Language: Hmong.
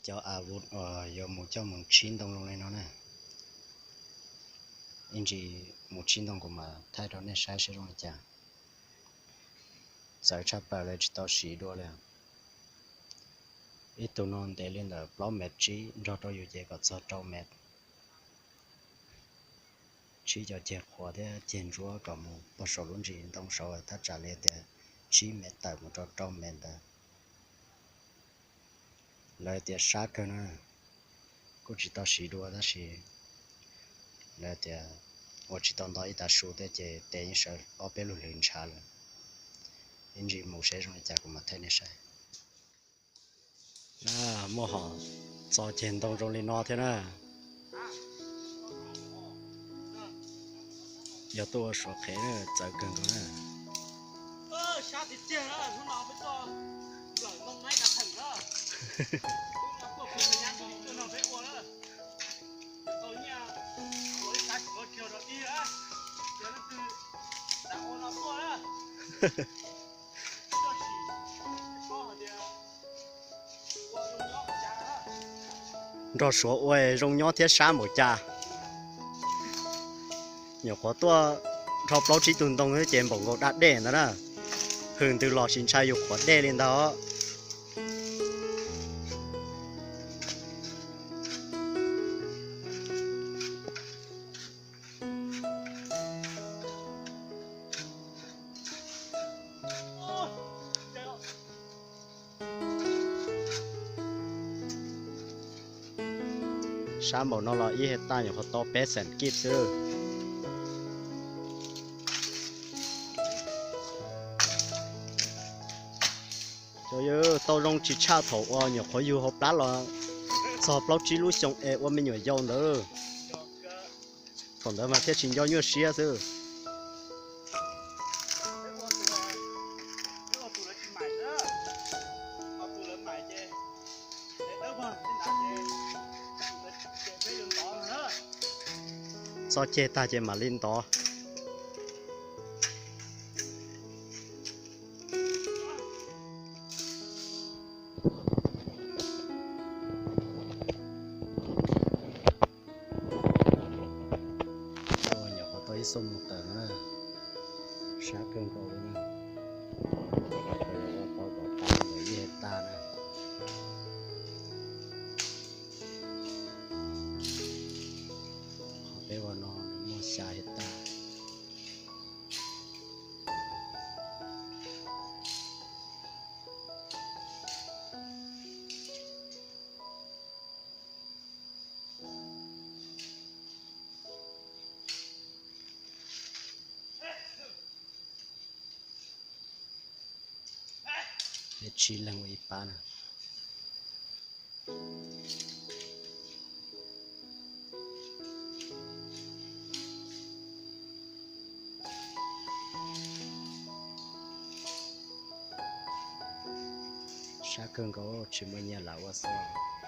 Cov av uas yuav mus coj mus tsib ntoo zoo li no na, ib ntsis mus tsib ntoo kuv mam thaij rau nej saib seb zoo li cas. Txawv tshaj plaws li, tsis tau siv dua li. Ib tug no ntev li ntawm plaub mev tsib, nrog rau yus ces kom txog rau mev. Tsib cov ceg qhuav thiab ceg ntsuab kom mus pog saum lub ntsis ntoo saud, thaj tsam li tias tsib mev tawm mus rau rau mev ntawd. Lawv tias sab kawg na, kuj tsis tau siv dua tab sis lawv tias ua tsis tau nto ib tav su thiab ces tes yeej sawv ob peb lub hlwv ntshav lawm. Ib ntsis mus seb zoo li cas kuv mam thaij nej saib. Muaj hom txo ceg ntoo zoo li no thiab na. Yog tuaj ua suav qhev txawv kawg nkaus na. Nrog suav ua zoo nyob thiab sab npaum cas. Nyuam qhuav tuaj nrho plaub tsib tug ntoo xwb ces npaum nkaus da dej ntawd na. Hwm ntws los tsis ntshai yus qhuav dej li ntag. Sab npaum no los ib hais tas nyuam qhuav tau peb xees kib xwb. Cov yawg, tau zoo tsis tshaj thaum uas nyuam qhuav yug hauv plab los txog plaub tsib lub xyoo es ua me nyuam yaus ntawd. Thaum ntawd mas thiaj tsis nco nyuaj siab xwb. Txo ceg tag ces mam li ntov. Nyuam qhuav tau ib xuab moos tawm na, sab kawg nkaus li na. Ua tau kom tau ntawm ib hais tas na. Qhov peb ua no nws muaj xya hais tas. Peb tsib leeg ua ib pab na. Sab kawg nkaus tsis muaj nyiaj lam ua xwb.